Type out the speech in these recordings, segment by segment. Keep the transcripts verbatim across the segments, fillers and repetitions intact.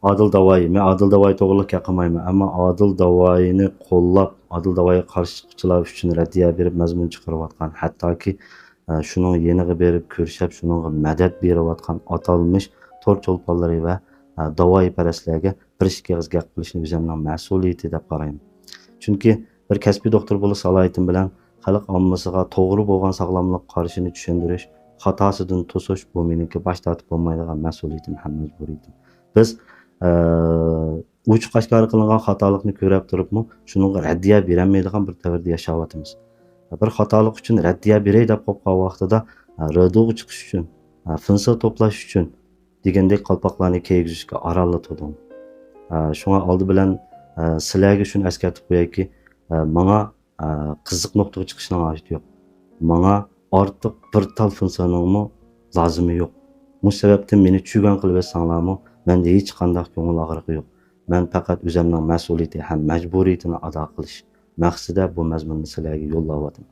ئادىل داۋايى، مەن ئادىل داۋايى توغرىلىق گەپ قىلمايمەن، ئەمما ئادىل داۋايىنى قوللاپ، ئادىل داۋايىغا قارشى چىققۇچىلار ئۈچۈن رەددىيە بېرىپ مەزمۇن چىقىرىۋاتقان، ھەتتاكى، ئە، شۇنىڭ يېنىغا بېرىپ كۆرۈشۈپ، شۇنىڭغا مەدەت بېرىۋاتقان ئاتالمىش تور چولپانلىرى ۋە، ئە، داۋايىپەرەسلەرگە بىر ئىككى ئېغىز گەپ قىلىشنى ئۆزۈمنىڭ مەسئۇلىيىتى دەپ قارايمەن. چۈنكى بىر كەسپىي دوختۇر بولۇش سالاھىيىتىم بىلەن خەلق ئاممىسىغا توغرا بولغان ساغلاملىق قارىشىنى چۈشەندۈرۈش، خاتاسىدىن توسۇش، بۇ مېنىڭكى باش تارتىپ بولمايدىغان مەسئۇلىيىتىم ھەم مەجبۇرىيىتىم. بىز، ئە، ئوچۇق ئاشكارا قىلىنغان خاتالىقنى كۆرۈپ تۇرۇپمۇ، شۇنىڭغا رەددىيە بېرەلمەيدىغان بىر دەۋردە ياشاۋاتىمىز. بىر خاتالىق ئۈچۈن رەددىيە بېرەي دەپ قوپقان ۋاقتىدا، ئە، رېدوغا چىقىش ئۈچۈن، ئە، فىنسا توپلاش ئۈچۈن دېگەندەك قالپاقلارنى كىيگۈزۈشكە ئارانلا تۇردۇڭ. ئە، شۇڭا ئالدى بىلەن، ئە، سىلەرگە شۇنى ئەسكەرتىپ قويايكى، ئە، ماڭا ئە، قىزىق نۇقتىغا چىقىشنىڭ ھاجىتى يوق. ماڭا ئارتۇق بىر تال فىنسانىڭمۇ لازىمى يوق. مۇشۇ سەۋەبتىن مېنى چۈگەن قىلىۋەتسەڭلارمۇ، مەندە ھېچقانداق كۆڭۈل ئاغرىقى يوق. مەن پەقەت ئۆزەمنىڭ مەسئۇلىيىتى ھەم مەجبۇرىيىتىنى ئادا قىلىش مەقسىتىدە بۇ مەزمۇننى سىلەرگە يوللاۋاتىمەن.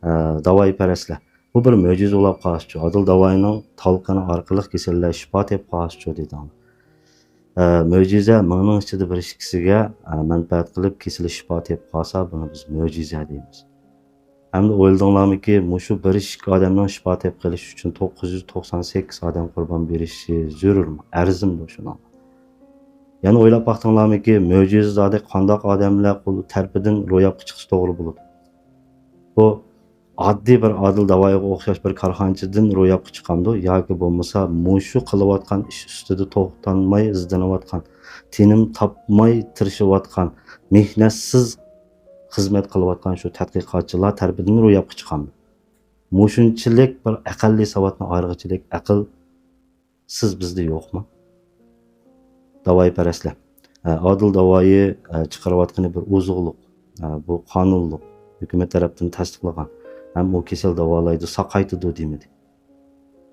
ئە، داۋايىپەرەسلەر، بۇ بىر مۆجىزە بولاپ قالسىچۇ، ئادىل داۋايىنىڭ تالقىنى ئارقىلىق كېسەللەر شىپا تېپىپ قالسىچۇ دېدىڭلار. ئە، مۆجىزە مىڭنىڭ ئىچىدە بىر ئىككىسىگە، ئە، مەنپەئەت قىلىپ، كېسىلى شىپا تېپىپ قالسا، بۇنى بىز مۆجىزە دەيمىز. ئەمدى ئويلىدىڭلارمىكى، مۇشۇ بىر ئىككى ئادەمنىڭ شىپا تېپىپ قېلىشى ئۈچۈن توققۇز يۈز توقسان سەككىز ئادەم قۇربان بېرىشى زۆرۈرمۇ؟ ئەرزىمدۇ شۇنىڭغا؟ يەنە ئويلاپ باقتىڭلارمىكى، مۆجىزە زادى قانداق ئادەملەر قول تەرىپىدىن روياپقا چىقىشى توغرا بولىدۇ؟ بۇ ئاددىي بىر ئادىل داۋايىغا ئوخشاش بىر كارخانىچىدىن روياپقا چىقامدۇ؟ ياكى بولمىسا مۇشۇ قىلىۋاتقان ئىش ئۈستىدە توختانماي ئىزدىنىۋاتقان، تىنىم تاپماي تىرىشىۋاتقان، مېھنەتسىز خىزمەت قىلىۋاتقان شۇ تەتقىقاتچىلار تەرىپىدىن روياپقا چىقامدۇ؟ مۇشۇنچىلىك بىر ئەقەللىي ساۋاتنى ئايرىغۇچىلىك ئەقىل سىز بىزدە يوقمۇ؟ داۋايىپەرەسلەر. ئە، ئادىل داۋايى، ئە، چىقىرىۋاتقىنى بىر ئوزۇقلۇق، ئە، بۇ قانۇنلۇق، ھۆكۈمەت تەرەپتىن تەستىقلىغان. ھەم ئۇ كېسەل داۋالايدۇ، ساقايتىدۇ دېمىدى.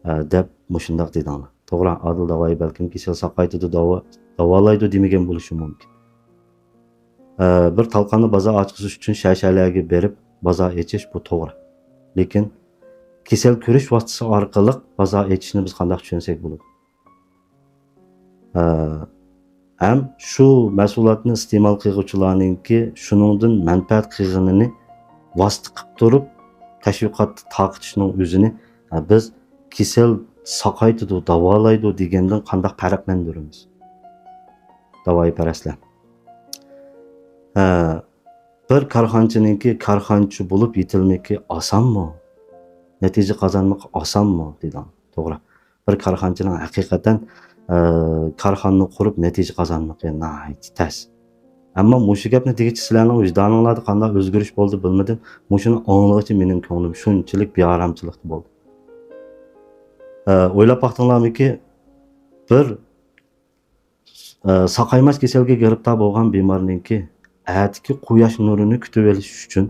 ئە، دەپ مۇشۇنداق دېدىڭلار. توغرا، ئادىل داۋايى بەلكىم كېسەل ساقايتىدۇ، داۋا-، داۋالايدۇ دېمىگەن بولۇشى مۇمكىن. ئە، بىر تالقاننى بازار ئاچقۇزۇش ئۈچۈن شەھەرلەرگە بېرىپ بازار ئېچىش، بۇ توغرا. لېكىن كېسەل كۆرۈش ۋاسىتىسى ئارقىلىق بازار ئېچىشنى بىز قانداق چۈشەنسەك بولىدۇ؟ ئە، ھەم شۇ مەھسۇلاتنى ئىستېمال قىلغۇچىلارنىڭكى شۇنىڭدىن مەنپەئەت قىلغىنىنى ۋاسىتە قىلىپ تۇرۇپ تەشۋىقاتتا تارقىتىشنىڭ ئۆزىنى، ئە، بىز كېسەل ساقايتىدۇ، داۋالايدۇ دېگەندىن قانداق پەرقلەندۈرىمىز؟ داۋايىپەرەسلەر. ھە، بىر كارخانىچىنىڭكى كارخانىچى بولۇپ يېتىلمىكى ئاسانمۇ؟ نەتىجە قازانمىقى ئاسانمۇ؟ دېدىڭ. توغرا. بىر كارخانىچىنىڭ ھەقىقەتەن، ئە، كارخانىنى قۇرۇپ نەتىجە قازانمىقى ناھايىتى تەس. ئەمما مۇشۇ گەپنى دېگۈچە سىلەرنىڭ ۋىجدانىڭلاردا قانداق ئۆزگىرىش بولدى بىلمىدىم. مۇشۇنى ئاڭلىغۇچە مېنىڭ كۆڭلۈم شۇنچىلىك بىئارامچىلىقتا بولدى. ئە، ئويلاپ باقتىڭلارمىكى، بىر ئە، ساقايماس كېسەلگە گىرىپتار بولغان بىمارنىڭكى ئەتىكى قۇياش نۇرىنى كۈتۈۋېلىش ئۈچۈن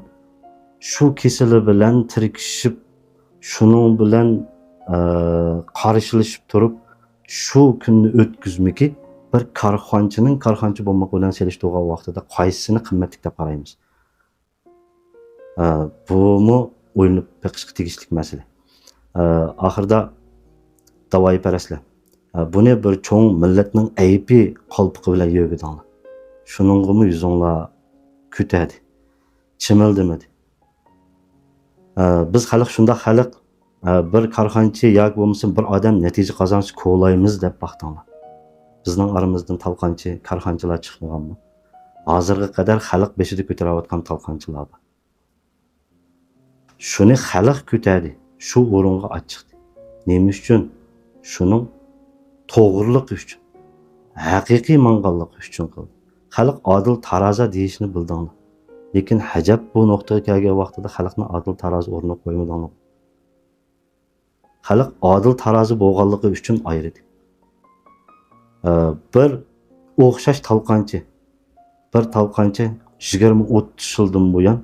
شۇ كېسىلى بىلەن تىركىشىپ، شۇنىڭ بىلەن، ئە، قارشىلىشىپ تۇرۇپ، شۇ كۈننى ئۆتكۈزمىكى بىر كارخانىچىنىڭ كارخانىچى بولمىقى بىلەن سېلىشتۇرغان ۋاقتىدا قايسىسىنى قىممەتلىك دەپ قارايمىز؟ ئە، بۇمۇ ئويلىنىپ بېقىشقا تېگىشلىك مەسىلە. ئە، ئاخىرىدا داۋايىپەرەسلەر، ئە، بۇنى بىر چوڭ مىللەتنىڭ ئەيىبى قالپىقى بىلەن يۆگىدىڭلار. شۇنىڭغىمۇ يۈزۈڭلار كۆتەردى، چىمىلدىمىدى. ئە، بىز خەلق شۇنداق خەلق، ئە، بىر كارخانىچى ياكى بولمىسا بىر ئادەم نەتىجە قازانسا كولايمىز دەپ باقتىڭلار. بىزنىڭ ئارىمىزدىن تالقانچى، كارخانىچىلار چىقمىغانمۇ؟ ھازىرغا قەدەر خەلق بېشىدا كۆتۈرۈۋاتقان تالقانچىلار بار. شۇنى خەلق كۆتەردى، شۇ ئورۇنغا ئات چىقتى. نېمە ئۈچۈن؟ شۇنىڭ توغرىلىقى ئۈچۈن، ھەقىقىي ماڭغانلىقى ئۈچۈن قىلدى. خەلق ئادىل تارازا دېيىشنى بىلدىڭلار. لېكىن ھەجەپ بۇ نۇقتىغا كەلگەن ۋاقتىدا خەلقنى ئادىل تارازا ئورنىغا قويمىدىڭلار. خەلق ئادىل تارازا بولغانلىقى ئۈچۈن ئايرىدى. ئە، بىر ئوخشاش تالقانچى، بىر تالقانچى يىگىرمە ئوتتۇز يىلدىن بۇيان،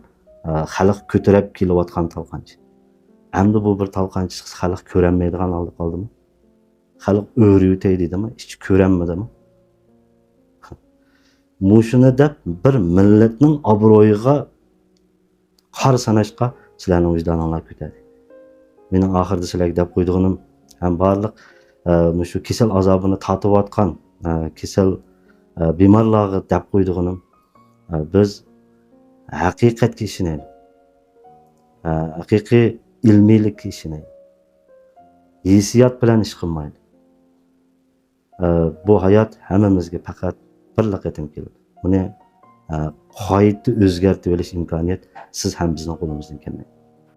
ئە، خەلق كۆتۈرۈپ كېلىۋاتقان تالقانچى. ئەمدى بۇ بىر تالقانچى چىقسا خەلق كۆرەلمەيدىغان ھالدا قالدىمۇ؟ خەلق ئۆرۈۋېتەي دېدىمۇ؟ ھېچ كۆرەلمىدىمۇ؟ مۇشۇنى دەپ بىر مىللەتنىڭ ئابرۇيىغا قارا ساناشقا سىلەرنىڭ ۋىجدانىڭلار كۆتەردى. مېنىڭ ئاخىرىدا سىلەرگە دەپ قويىدىغىنىم ھەم بارلىق، ئە، مۇشۇ كېسەل ئازابىنى تارتىۋاتقان ئە، كېسەل، ئە، بىمارلارغا دەپ قويىدىغىنىم، ئە، بىز ھەقىقەتكە ئىشىنەيلى. ئە، ھەقىقىي ئىلمىيلىككە ئىشىنەيلى. ھېسسىيات بىلەن ئىش قىلمايلى. ئە، بۇ ھايات ھەممىمىزگە پەقەت بىرلا قېتىم كېلىدۇ. بۇنى، ئە، قايتا ئۆزگەرتىۋېلىش ئىمكانىيەت سىز ھەم بىزنىڭ قولىمىزدىن كەلمەيدۇ.